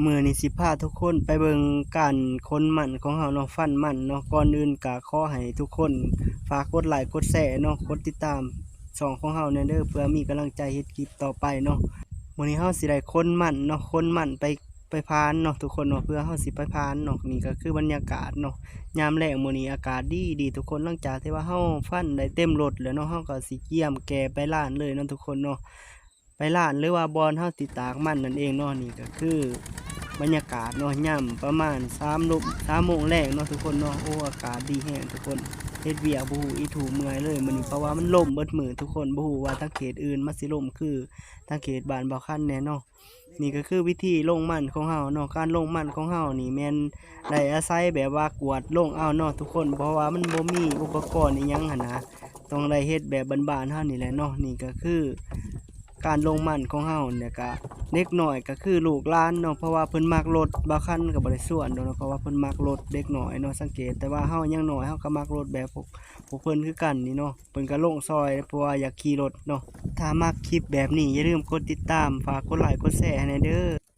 ມື້ນີ້ຊິພາທຸກຄົນໄປເບິ່ງການຂົນມັນຂອງເຮົາເນາະ, ຟັນມັນເນາະ. ກ່ອນອື່ນກໍຂໍໃຫ້ທຸກຄົນຝາກກົດໄລກົດແຊເນາະ, ກົດຕິດຕາມຊ່ອງຂອງເຮົາແດ່ເດີ ເພື່ອມີກຳລັງໃຈເຮັດຄລິບຕໍ່ໄປເນາະ. ມື້ນີ້ເຮົາຊິໄດ້ຂົນມັນເນາະ, ຂົນມັນໄປ ໄປຟານເນາະທຸກຄົນເນາະ, ເພື່ອເຮົາຊິໄປຟານເນາະ. ນີ້ກໍຄືບັນຍາກາດເນາະ ຍາມແລງມື້ນີ້ ອາກາດດີໆທຸກຄົນ. ຫຼັງຈາກທີ່ວ່າເຮົາຟັນໄດ້ເຕັມລົດແລ້ວເນາະ, ເຮົາກໍຊິກຽມແກ່ໄປລານເລີຍເນາະທຸກຄົນເນາະ, ໄປລານ ຫຼືວ່າບ່ອນເຮົາຊິຕາກມັນນັ້ນເອງເນາະ. ນີ້ກໍຄືບັນຍາກາດເນາະ ຍາມປະມານສາມໂມງ ສາມໂມງແລງເນາະທຸກຄົນເນາະ. ໂອ້ ອາກາດດີແຮງທຸກຄົນ, ເຮັດວຽກບໍ່ຮູ້ອິດຫູເມື່ອຍເລີຍມື້ນີ້ ເພາະວ່າມັນລົມເບິດມື້ທຸກຄົນ. ບໍ່ຮູ້ວ່າທາງເຂດອື່ນມັນຊິລົມຄືທາງເຂດບ້ານບ່າວຄັນແດ່ເນາະ. ນີ້ກໍຄືວິທີລົງມັນຂອງເຮົາເນາະ, ການລົງມັນຂອງເຮົານີ້ແມ່ນໄດ້ອາໄສແບບວ່າກວດລົງເອົາເນາະທຸກຄົນ, ເພາະວ່າມັນບໍ່ມີອຸປະກອນອີ່ຫຍັງຫັ້ນນະ, ຕ້ອງໄດ້ເຮັດແບບບ້ານໆເຮົານີ້ແຫຼະເນາະ. ນີ້ກໍຄືການລົງມັນຂອງເຮົາ. ແລ້ວກະເດັກນ້ອຍກໍຄືລູກຫຼານເນາະ, ເພາະວ່າເພິ່ນມັກລົດ, ບ່າວຄັນກໍບໍ່ໄດ້ຊວນດອກເນາະ ເພາະວ່າເພິ່ນມັກລົດ. ເດັກນ້ອຍເນາະ, ສັງເກດ ແຕ່ວ່າເຮົາຍັງນ້ອຍ ເຮົາກໍມັກລົດແບບພວກ ພວກເພິ່ນຄືກັນນີ້ເນາະ, ເພິ່ນກໍລົງຊ່ອຍ ເພາະວ່າຢາກຂີ່ລົດເນາະ. ຖ້າມັກຄລິບແບບນີ້ ຢ່າລືມກົດຕິດຕາມ, ຝາກກົດໄລກົດແຊໃຫ້ແດ່ເດີ.